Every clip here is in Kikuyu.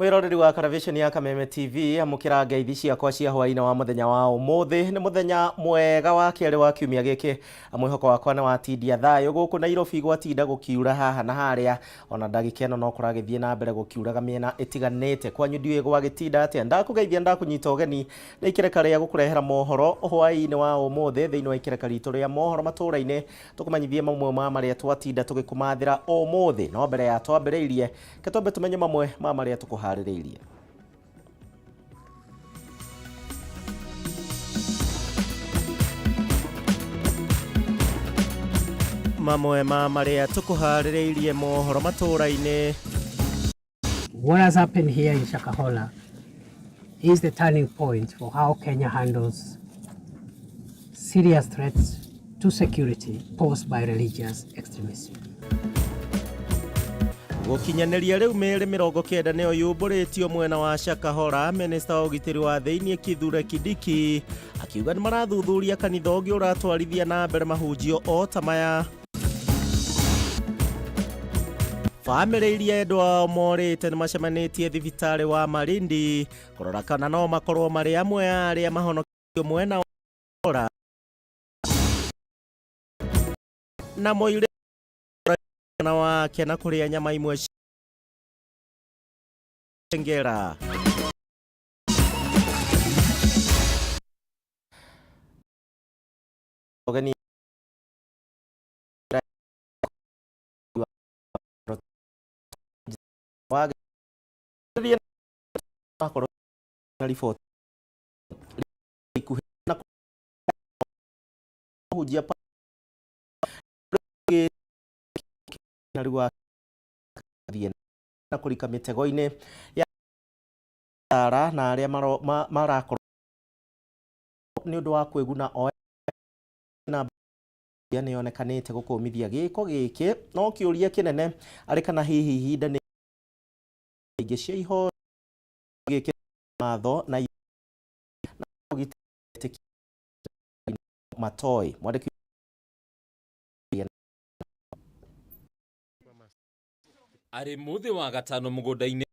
Mwiroreri wa karavisheni ya Kameme TV, amukira ngeithi ciakwa cia hwaini wa muthenya wa umuthi. Ni muthenya mwega wa keri wa kiumia giki. Mwihoko wakwa ni watindia thayo guku Nairobi, gwatinda gukiura haha na haria, ona ndagika ino no kuragithie na mbere gukiuraga miena itiganite. Kwanyu ndiuĩ gwagitinda atia. Ndakugeithia, ndakunyita ũgeni na ikereka ria gukurehera mohoro hwaini wa umuthi. Thiini wa ikereka ritu ria mohoro matura-ini, tukumanyithie mamwe ma maria twatinda tugikumathira umuthi. No mbere ya twambiriirie, ke twambe tumenye mamwe ma maria tukuharĩrĩirie. Mamwe ma marĩa tũkũharĩrĩirie mohoro matũra-inĩ. What has happened here in Shakahola is the turning point for how Kenya handles serious threats to security posed by religious extremism. Gũkinyanĩria rĩu mĩĩrĩ 90 nĩyo yumbũrĩtio mwena wa Shakahola. Minista wa ũgitĩri wa thĩinĩ Kithure Kindiki akiuga nĩ marathuthuria kanitha ũngĩ ũratwarithia na mbere mahunjio o ta maya. Bamĩrĩ iria endwa ao morĩte nĩ macemanĩtie thibitarĩ wa Malindi kũrora kana no makorwo marĩ amwe a arĩa mahonokio mwena wa na mũirĩtu na wake na kũrĩa nyama imwe ngera. Ũgeni wakorwo na riboti ikuhĩ na kũhunjia na rĩu athiĩ na kũrika mĩtego-inĩ ya ara na arĩa marakorwo nĩ ũndũ wa kwĩguna o na nĩ yonekanĩte gũkũmithia gĩko gĩkĩ. No kĩũria kĩnene arĩ kana hihi ihinda nĩ ingĩ cia ihoro gĩkĩ watho na ũgitĩri matoi mwandĩki. Arĩ mũthĩ wa gatano mũgũnda-inĩ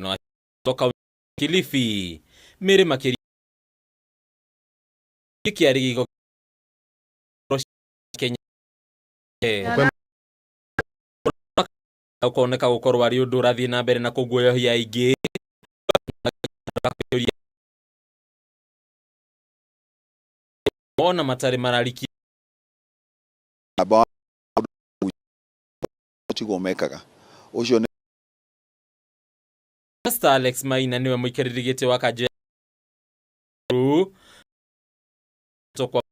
wa Kilifi, mĩrĩ makĩria kĩarĩ gĩko Kenya ũkoneka gũkorwo arĩ ũndũ ũrathiĩ na mbere na kũguoyohia aingĩ ona matarĩ mararikia. Tiguo mekaga ũcio nĩ Pastor Alex Maina niwe mũikarĩri gĩtĩ wa kanjũ ya kwa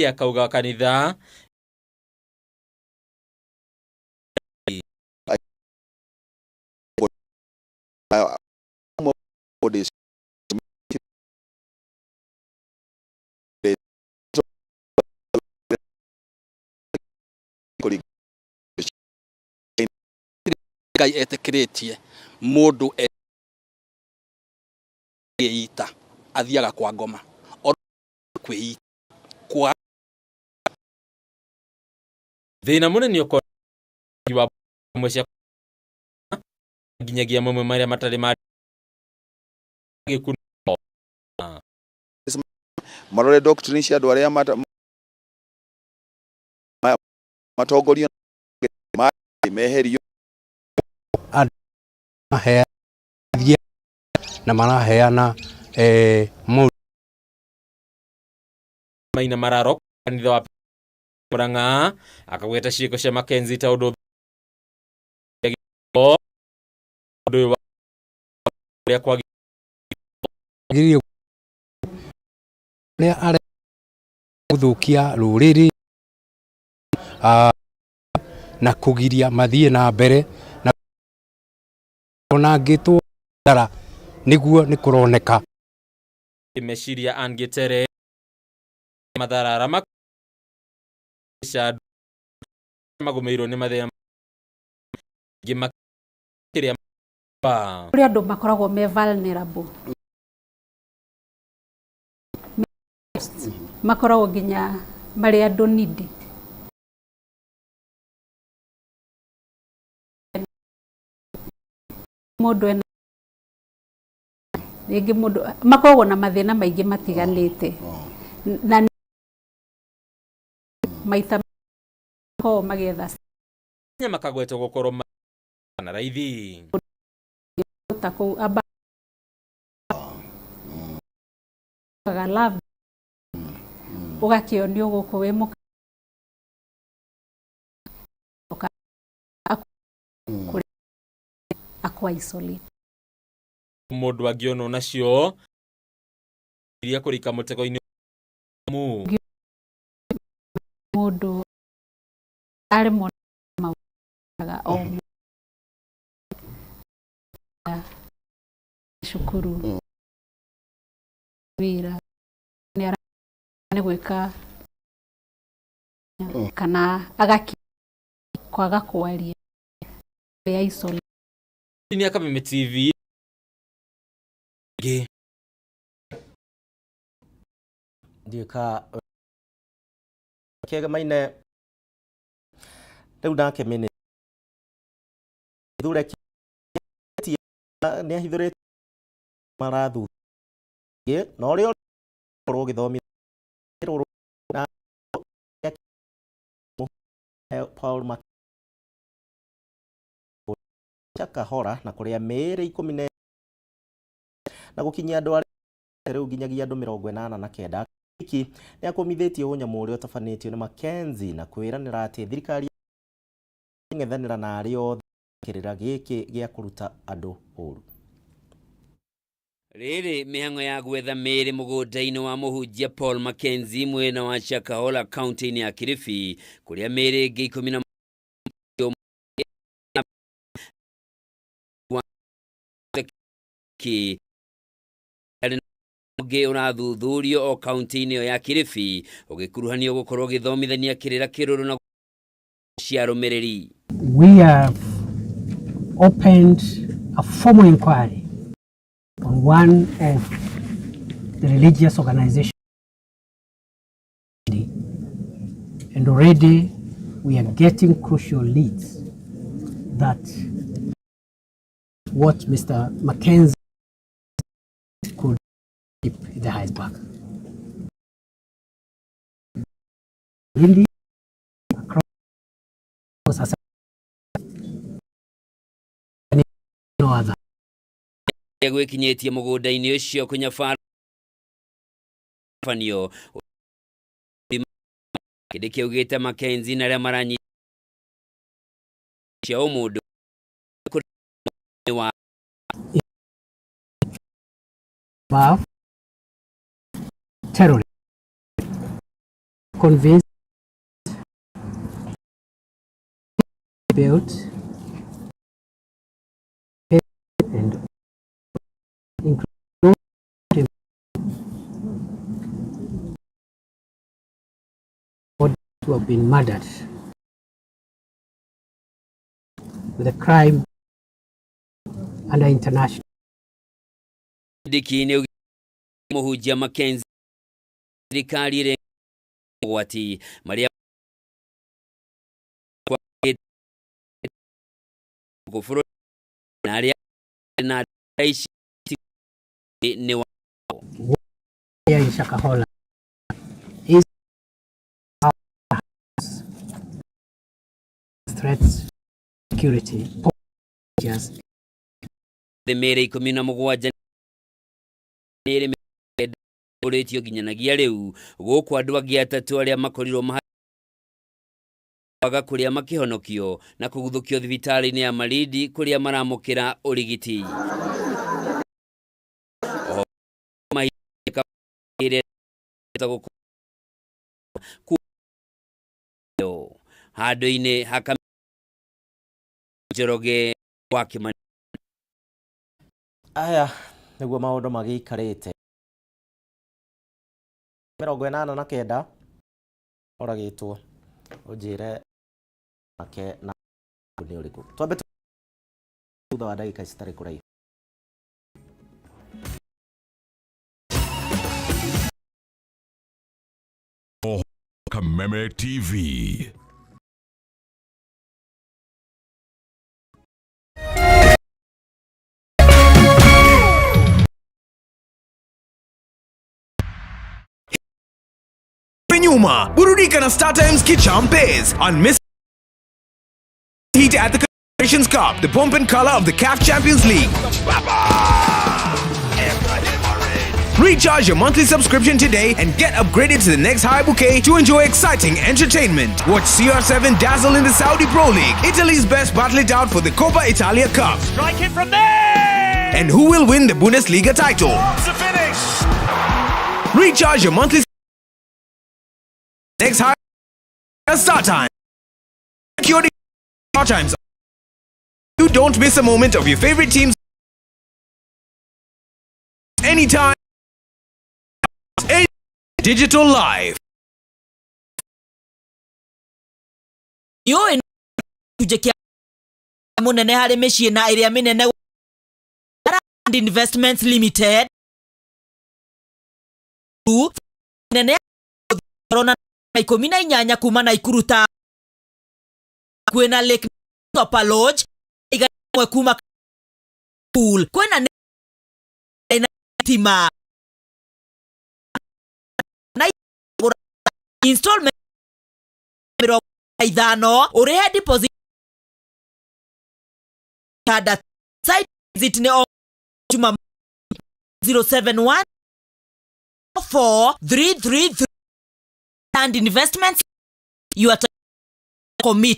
akauga kanitha Ngai etĩkĩrĩtie mũndũ ĩita athiaga kwa ngoma kwĩita kwa Thĩna mũnene ũkorwo wa mwe cia nginyagia mamwe marĩa matarĩ ma gĩkundi. Marore doctrine cia andũ arĩa matongorio meherio. Maheanathia na maraheana maũndũ. Maina Mararo kanitha wa Murang'a akagweta ciĩko cia Mackenzie ta ũndũ ũndũ ũyũ wa ũrĩa kwagĩrĩire ũrĩa are gũthũkia rũrĩrĩ na kũgiria mathiĩ na mbere na onangĩtwo thara nĩguo nĩ kũroneka. Meciria Ann Gĩtere Matharara makĩca magũmĩirwo nĩ mathĩna maingĩ makĩria. Kũrĩ andũ makoragwo me vulnerable, makoragwo nginya marĩ andũ needy. Mũndũ ena rĩngĩ mũndũ makoragwo na mathĩna maingĩ matiganĩte na maita makoragwo magĩetha Kenya makagwetwo gukorwo na raithi. Ta kũu amba love ũgakĩonio gũkũ wĩ mũka akwa isolate. Mundu angĩonwo nacio iria kũrika mũtego-inĩ mu. Mũndũ aremwo maũndũ o cukuru wĩra nĩ gwĩka kana agaki kwaga kwaria ya isolate. Ni Kameme TV ngĩ. Ndiũka kĩgemaine rĩu nake mini thure nĩ ahithũrĩte marathu na ũrĩa ũkorwo ũgĩthomithia na Paul Shakahola na kũrĩa mĩĩrĩ 14 na gũkinyia andũ arĩa rĩu nginyagia andũ 89. Kindiki nĩ akũmithĩtie ũnyamũ ũrĩa ũtabanĩtio nĩ Mackenzie na kwĩranĩra atĩ thirikari ng'ethanĩra na arĩa othe kĩrĩra gĩkĩ gĩa kũruta andũ ũru. Rĩrĩ mĩhang'o ya gwetha mĩĩrĩ mũgũnda-inĩ wa mũhunjia Paul Mackenzie mwena wa Shakahola kaunti-inĩ ya Kilifi kũrĩa mĩĩrĩ ĩngĩ 10 na ũngĩ ũrathuthurio o kaunti-inĩ ĩyo ya Kilifi ũgĩkuruhanio gũkorwo ũgĩthomithania kĩrĩra kĩrũrũ na cia arũmĩrĩri. We have opened a formal inquiry on one of the religious organizations, and already we are getting crucial leads that what Mr. Mackenzie could keep the iceberg. Hindi across no other. Gwĩkinyĩtie mũgũnda-inĩ ũcio kũnyabarũbanio kĩndĩ kĩaugĩte Mackenzie na arĩa maranyita cia ũmũndũ wa above terrorism convinced built and including who have been murdered with a crime under international. Kindiki nĩ mũhunjia Mackenzie thirikari ĩrĩ ũgwati marĩa bũrũri na arĩa na ici nĩ wa here in Shakahola is threats security mĩĩrĩ 17 mĩĩrĩ ũrĩtio nginyanagia rĩu gũkũ andũ angĩ atatũ arĩa makorirwo maga kũrĩa makĩhonokio na kũguthũkio thibitarĩ-inĩ ya Malindi kũrĩa maramũkĩra ũrigiti. Handũ-inĩ ha Njoroge wa Kimani. Aya nĩguo maũndũ magĩikarĩte 89 oragĩtwo ũnjĩre make na nĩ ũrĩkũ twambe thutha wa ndagĩka citarĩ kũraihu. Kameme TV. nyuma. Burudika na Star Times Kichampes on Miss Heat at the Nations Cup, the pomp and color of the CAF Champions League. Recharge your monthly subscription today and get upgraded to the next high bouquet to enjoy exciting entertainment. Watch CR7 dazzle in the Saudi Pro League, Italy's best battle it out for the Coppa Italia Cup. Strike it from there! And who will win the Bundesliga title? It's a finish! Recharge your monthly next high start time. Security start times. You don't miss a moment of your favorite teams anytime. Any digital live. Yũĩ gĩcunjĩ kĩa mũnene harĩ mĩciĩ na ĩrĩa mĩnene Land Investments Limited nene na 18 kuma Naikuru ta kwĩna Lake Topa Lodge 100 kuma pool kwĩna na tima na installment 50 ũrĩhe deposit tandatũ site visit nĩ o Juma 071 4333 and investments you are commit.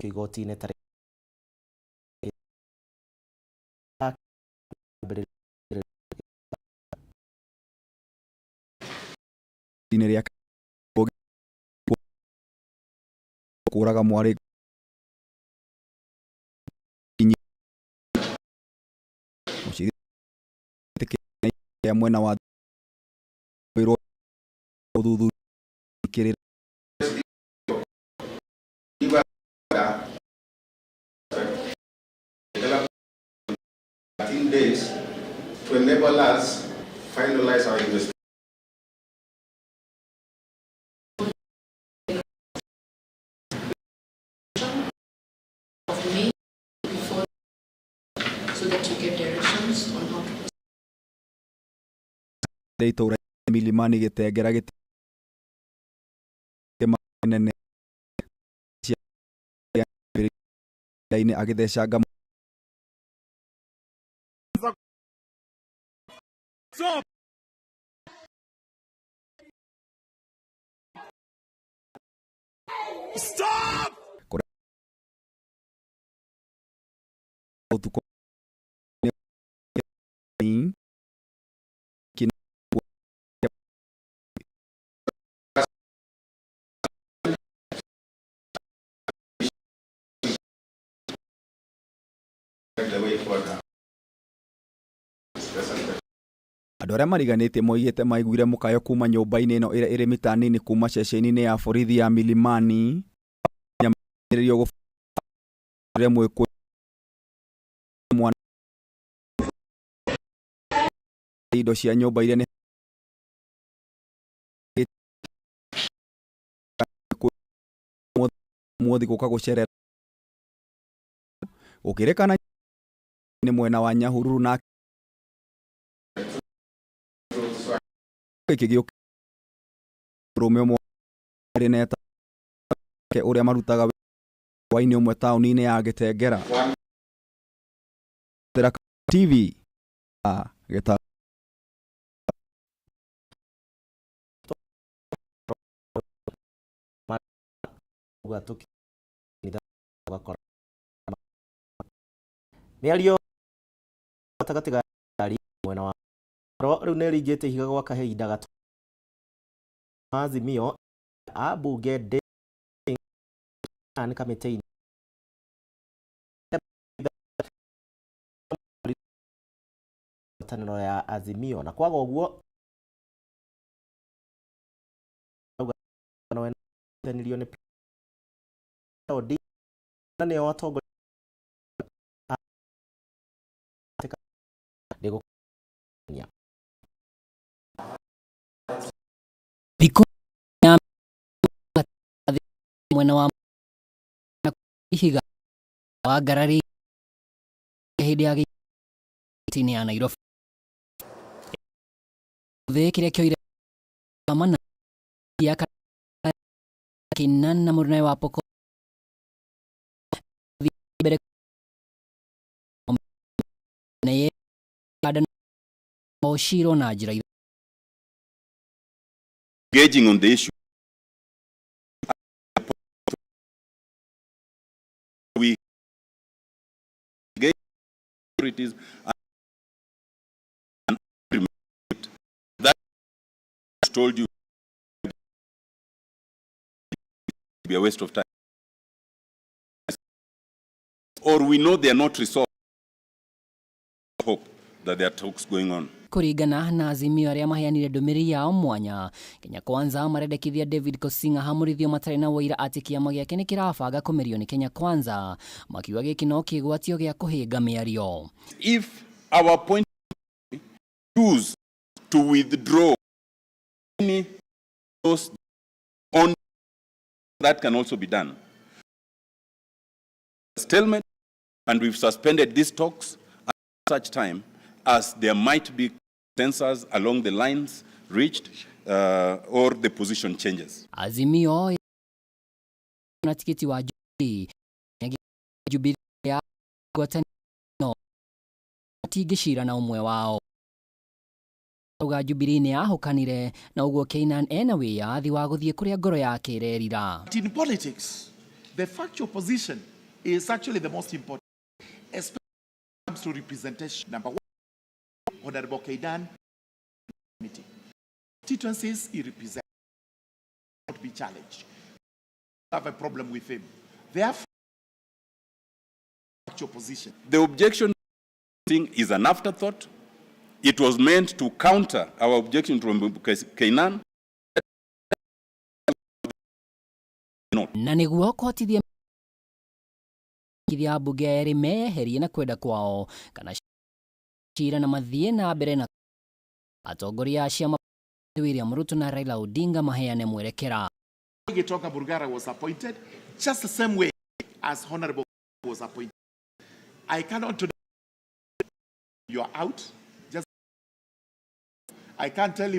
Igoti-inĩ tarĩki rĩa kũraga mwarĩ mwena wa ũthuthuria. Days to enable us finalize our investigation. Of me before so that you get directions on how to Itũra Milimani gĩtengera nene cia agĩthecanga. Stop! Stop! Ũtukũ. The way forward. Andũ arĩa mariganĩtie moigĩte maiguire mũkayo kuma nyũmba-inĩ ĩno ĩrĩa ĩrĩ mita nini kuma ceceni-inĩ ya borithi ya Milimani. Mwana. Indo cia nyũmba iria nĩ muothi gũka gũcerera gũkĩrĩkana nĩ mwena wa Nyahururu na gĩkĩ gĩũkĩrũme ũmwe neta ũrĩa marutaga waini ũmwe taũni-inĩ ya Gĩtengera TV gĩta mĩario gatagatĩ ga mwena wa rĩu nĩ ĩringĩte ihiga gwa kahinda gatũ Azimio ambunge kamĩtĩ-inĩ ngwatanĩro ya Azimio na kwaga ũguo nĩ na nĩo atongoria Mwena wa ihiga wa ngarari hĩndĩ ya gĩtĩ-inĩ ya Nairobi thĩ kĩrĩa kĩoire mana ya Keynan na mũrũnawe wa Pokot mbere ocirwo na njĩra engaging on the issue we engage authorities and that told you be a waste of time or we know they are not resolved hope that there are talks going on. Kũringana na Azimio arĩa maheanire ndũmĩrĩri yao mwanya, Kenya Kwanza marendekithia David Kosinga hamũrithio matarĩ na ũira atĩ kĩama gĩake nĩ kĩrabanga kũmerio nĩ Kenya Kwanza, makiuga gĩkĩ no kĩgwatio gĩa kũhĩnga mĩario. If our point choose to withdraw any those on that can also be done. Stalemate, and we've suspended these talks at such time as there might be consensus along the lines reached or the position changes. Azimio na tikiti wa Jubilee Jubilee ya ngwatanĩro matingĩcira na ũmwe wao. Auga Jubilee nĩ yahũkanire na ũguo Keynan ena wĩyathi wa gũthiĩ kũrĩa ngoro yake ĩrerira. In politics, the factual position is actually the most important, especially when it comes to representation. Number one, Honorable Keynan committee. Constituencies he represents not be challenged. Have a problem with him. Therefore, factual position. The objection thing is an afterthought. It was meant to counter our objection to Keynan. Na nĩguo kũhotithia ambunge erĩ meyeherie na kwenda kwao kana cira na mathiĩ na mbere na atongoria a ciama William Ruto na Raila Odinga maheane mwerekera. Gitonga Murugara was appointed just the same way as Honorable was appointed. I cannot today you are out. Just I can't tell you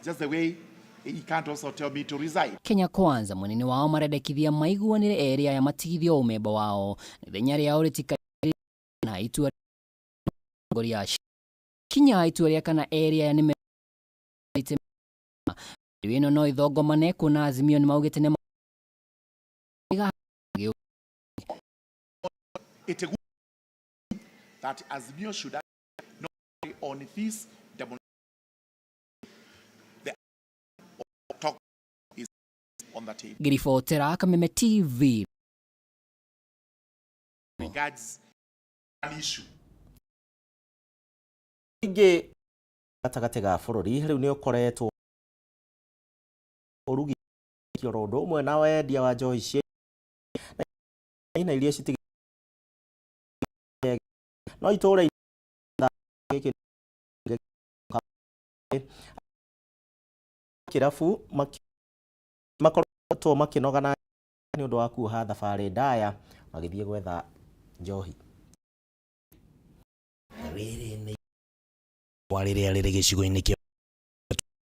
just the way he can't also tell me to resign. Kenya Kwanza munene wao marendekithia maiguanire eri aya matigithio umemba wao ithenya rĩao rĩtika na itua atongoria kinya itua rĩa kana eri aya nĩ ĩno no ithongomane kuona Azimio nĩ maugĩte nĩ It that Azimio should not on this demonstration. The talk is on the table. Ngĩribotera Kameme TV. Regards an issue. Ingĩ gatagatĩ ga bũrũri rĩu nĩ ũkoretwo ũrugi oro ũndũ ũmwe na wendia wa njohi cia na iria citigĩ no itũũra gĩkĩ Kĩrabu makoretwo makĩnoga na nĩ ũndũ wa kuoha thabarĩ ndaya magĩthiĩ gwetha njohi. Rĩrĩ nĩ wa rĩrĩa rĩrĩ gĩcigo-inĩ kĩa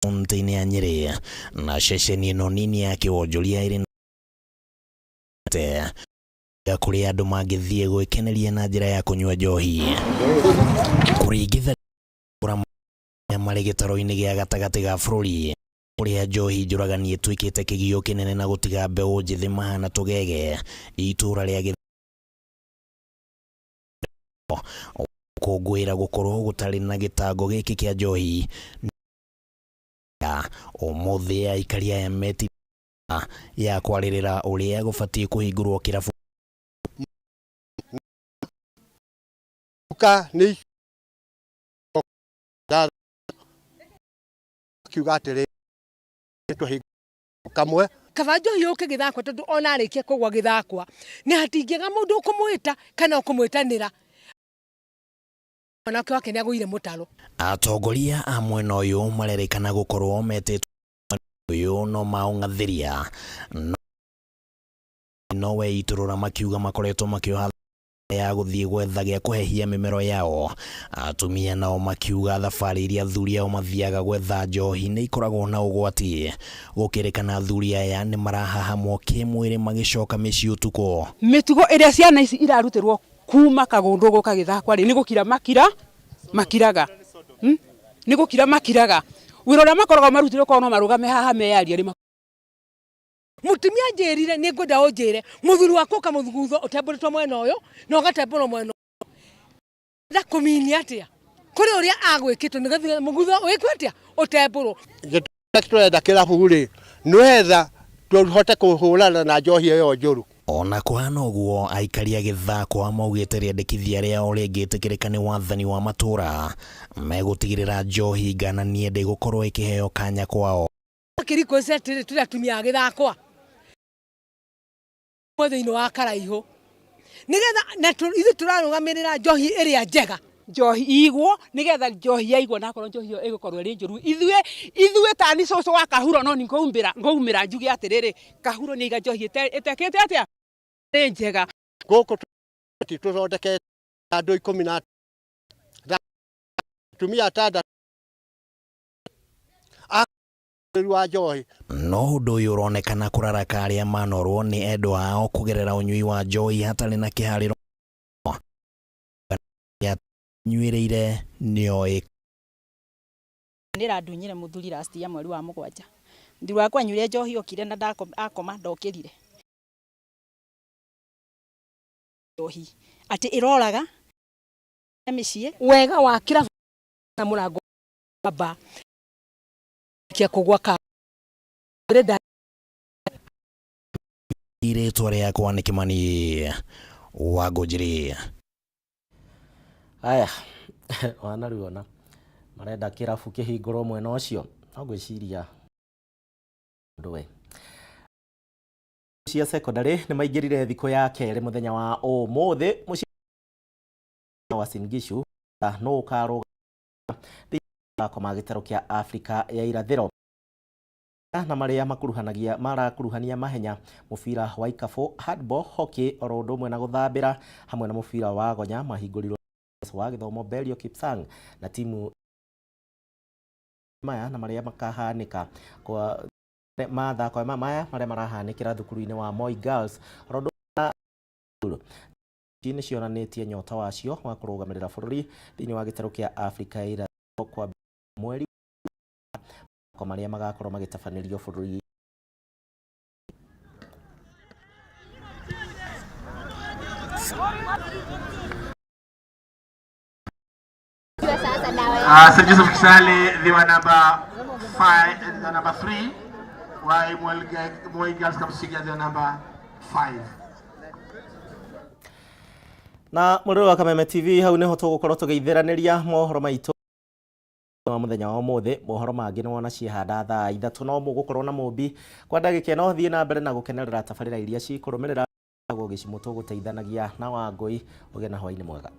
kaunti-inĩ ya Nyĩrĩ na ceceni ĩno nini ya kĩwonjoria ĩrĩ na kũrĩa andũ mangĩthiĩ gwĩkeneria na njĩra ya kũnyua njohi. Kũringithania marĩ gĩtaro-inĩ gĩa gatagatĩ ga bũrũri kũrĩa njohi njũragani ĩtuĩkĩte kĩgio kĩnene na gũtiga mbeũ njĩthĩ mahana tũgege itũra rĩa gũkũngũĩra gũkorwo gũtarĩ na gĩtango gĩkĩ kĩa njohi. Ũmũthĩ aikari aya meti ya kwarĩrĩra ũrĩa gũbatiĩ kũhingũrwo kĩrabu. Ka nĩ kiuga atĩrĩ kamwe. Kaba njohi yũke gĩthakwa tondũ ona arĩkia kũgwa gĩthakwa nĩ hatingĩaga mũndũ ũkũmwĩta kana ũkũmwĩtanĩra mwanake wake nĩ agũire mũtaro. Atongoria a mwena ũyũ marerĩkana gũkorwo metĩtwo ũyũ no maũng'athĩria no weitũrũra makiuga makoretwo makĩoha ya gũthiĩ gwetha gĩa kũhehia mĩmero yao. Atumia nao makiuga thabarĩ iria athuri ao mathiaga gwetha njohi nĩ ikoragwo na ũgwati, gũkĩrĩkana athuri aya nĩ marahahamwo kĩmwĩrĩ magĩcoka mĩciĩ ũtukũ. Mĩtugo ĩrĩa ciana ici irarutĩrwo kuma kagũndũ gũka gĩthakwa rĩ, nĩ gũkira makira makiraga, nĩ gũkira makiraga. Wĩra ũrĩa makoragwo marutĩrwo korwo no marũgame haha meyarie rĩ. Mutumia njĩrire nĩ ngwenda ũnjĩre mũthuri waku ũkamũthugutho ũtembũrĩtwo mwena ũyũ na ũgatembũrwo mwena ũyũ. Na kũminia atĩa kũrĩ ũrĩa agwĩkĩtwo nĩgetha mũgutho wĩkwo atĩa ũtembũrwo. Gĩtũmi tũrenda kĩrabu rĩ, nĩgetha tũhote kũhũrana na njohi ĩyo njũru. Ona kũhana ũguo, aikari a Gĩthakwa maugĩte rĩendekithia rĩao rĩngĩtĩkĩrĩka nĩ wathani wa matũra, megũtigĩrĩra njohi ngananie ndĩgũkorwo ĩkĩheo kanya kwao. Akĩrikwo atĩrĩ tũrĩ atumia a Gĩthakwa thĩinĩ wa Karaihũ nĩgetha na ithuĩ tũrarũgamĩrĩra njohi ĩrĩa njega. Njohi igwo nĩgetha njohi yaigwo nakorwo njohi ĩyo ĩgũkorwo ĩrĩ njũru. Ithuĩ ithuĩ tani cũcũ wa Kahuro no ni ngũumĩra ngũumĩra njuge atĩrĩrĩ, Kahuro nĩ aiga njohi ĩtekĩte atĩa ĩ njega. Gũkũ tũthondekete andũ ikũmi na atumia atandatũ wa njohi. No ũndũ ũyũ ũronekana kũraraka arĩa manorwo nĩ endwa ao kũgerera ũnyui wa njohi hatarĩ na kĩharĩro nyuĩrĩire nĩoĩ. Nĩ ĩrandunyire mũthuri last year mweri wa mũgwanja. Mũthuri wakwa anyuire njohi okire na akoma ndokĩrire. Njohi atĩ ĩroraga mĩciĩ. Wega wa kĩrabu na mũrango wa kia kũgwa ka Rĩtwa rĩakwa nĩ Kĩmani wa Ngũnjiri. Aya wanaruona marenda kĩrabu kĩhingũrwo mwena ũcio no ngwĩciria ndũwe cia secondary nĩ maingĩrire thikũ ya kerĩ mũthenya wa ũmũthĩ mũciĩ wa Uasin Gishu nũ ũkarũga thĩinĩ ma gĩtarũ kĩa Afrika ya irathĩro na marĩa makuruhanagia marakuruhania mahenya mũbira wa ikabũ, handball, hockey oro ũndũ ũmwe na gũthambĩra hamwe na mũbira wa gonya mahingũrirwo wa gĩthomo Belio Kipsang na timu maya na marĩa makahanĩka kwa mathako maya marĩa marahanĩkĩra thukuru-inĩ wa Moi Girls oro ũndũ nĩ cionanĩtie nyota wacio wa kũrũgamĩrĩra bũrũri thĩinĩ wa gĩtarũ kĩa Afrika ya irathĩro kwa mweri marĩa magakorwo magĩtabanĩrio bũrũri. St. Joseph Kisale, they were number 5, number 3, while Moi Girls Kapsisiga, they were number 5. Na mũrĩrĩ wa Kameme TV hau nĩho tũgũkorwo tũgĩithĩranĩria mohoro maitũ wa mũthenya wa ũmũthĩ. Mohoro mangĩ nĩ wona ciehanda thaa 3 no mũgũkorwo na mũmbi kwa ndagĩka ĩno. Thiĩ na mbere na gũkenerera tabarĩra iria cikũrũmĩrĩra gũgĩcimũ tũgũteithanagia na Wangũi. Ũgĩe na hwaĩ-inĩ mwega.